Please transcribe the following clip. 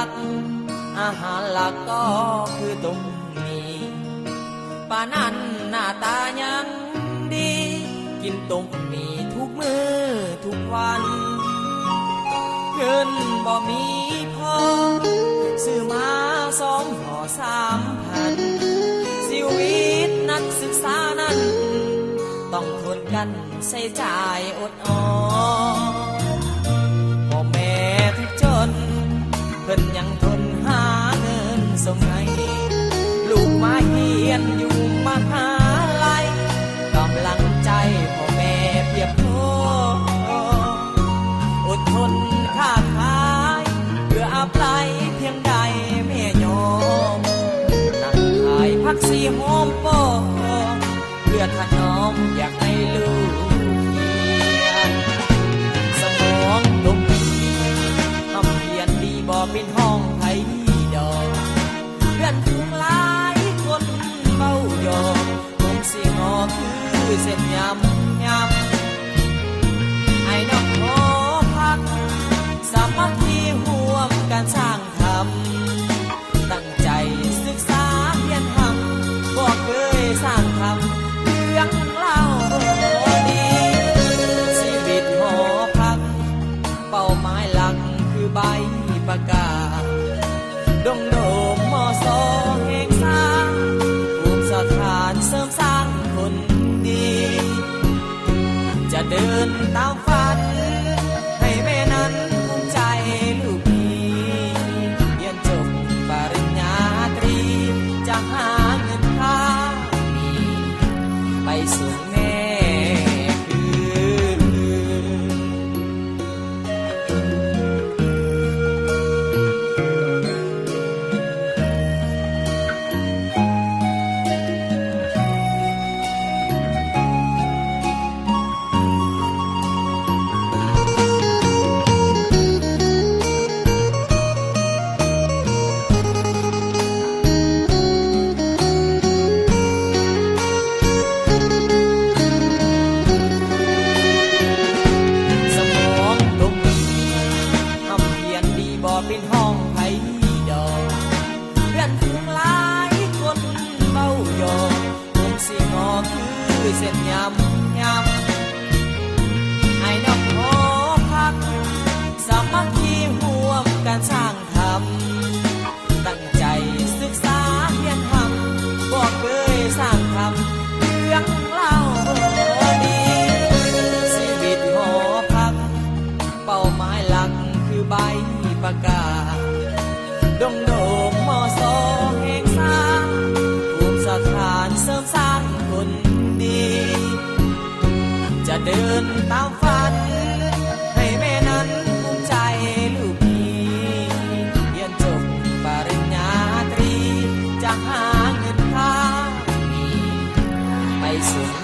ກ ອາຫານຫຼັກກໍຄືຕົ້ມໝີ່ ປານນັ້ນໜ້າຕາຍັງດີ ກິນຕົ້ມໝີ່ທຸກມື້ທຸກວັນ ເງິນບໍ່ມີພໍ ຊື້ມາສອງຫໍ່ສາມພັນ ຊີວິດນັກສຶກສານັ້ນ ຕ້ອງທົນກັນໃຊ້ຈ່າຍອົດ ອໍ ພໍ່ແມ່ທຸກຈົນ ເພິ່ນຍັງທົນຫາເງິນສົ່ງໃຫ້ ລູກມາຮຽນຢູ່ມະຫາໄລ ກຳລັງໃຈພໍ່ແມ່ປຽບພໍ ອົດທົນຄ້າຂາຍ ເພື່ອອັບໄລ່ພຽງໃດແມ່ຍອມ ນັ່ງຂາຍຜັກຊີຫອມປ້ອມ ເພື່ອຖະໜອມຢາກໃຫ້ລູກຮຽນ ສະໝອງຕົກດີ ຮ່ຳຮຽນດີບໍ່ເປັນຮອງໃຜດອກ ເພື່ອນຝູງຫຼາຍຄົນເວົ້າຢອກ ຜົມຊິງໍຄືເສັ້ນຍຳຍຳ ອ້າຍນ້ອງຫໍພັກ ສາມັກຄີຮ່ວມກັນສ້າງທຳ ຕັ້ງໃຈສຶກສາຮຽນຮ່ຳ ບໍ່ເຄີຍສ້າງຄຳເລື່ອງລາວບໍ່ດີ ຊີວິດຫໍພັກ ເປົ້າໝາຍຫຼັກຄືໃບປະກາດ ດົງໂດມ ມສ ແຫ່ງຊາດ ພູມສະຖານເສີມສ້າງຄົນດີ ຈະເດີນຕາມຝັນ ໃຫ້ແມ່ນັ້ນພູມໃຈລູກມີ ຮຽນຈົບປະລິນຍາຕຣີ ຈະຫາເງິນພາມີ ໄປສົ່ງແມ່ຄືນ. ສະໝອງຕົກດີ ຮ່ຳຮຽນດີບໍ່ເປັນຮອງໃຜດອກ ເພື່ອນຝູງຫຼາຍຄົນເວົ້າຢອກ ຜົມຊິງໍຄືເສັ້ນຍຳຍຳ ອ້າຍນ້ອງຫໍພັກ ສາມັກຄີຮ່ວມກັນສ້າງທຳ ຕັ້ງໃຈສຶກສາຮຽນຮ່ຳ ບໍ່ເຄີຍສ້າງຄຳເລື່ອງລາວບໍ່ດີ ຊີວິດຫໍພັກ ເປົ້າໝາຍຫຼັກຄືໃບປະກາດ ດົງໂດມ ມສ ແຫ່ງຊາດ ພູມສະຖານເສີມສ້າງຄົນດີ ຈະເດີນຕາມຝັນ ໃຫ້ແມ່ນັ້ນພູມໃຈລູກມີ ຮຽນຈົບປະລິນຍາຕຣີ ຈະຫາເງິນພາມີ ໄປສົ່ງ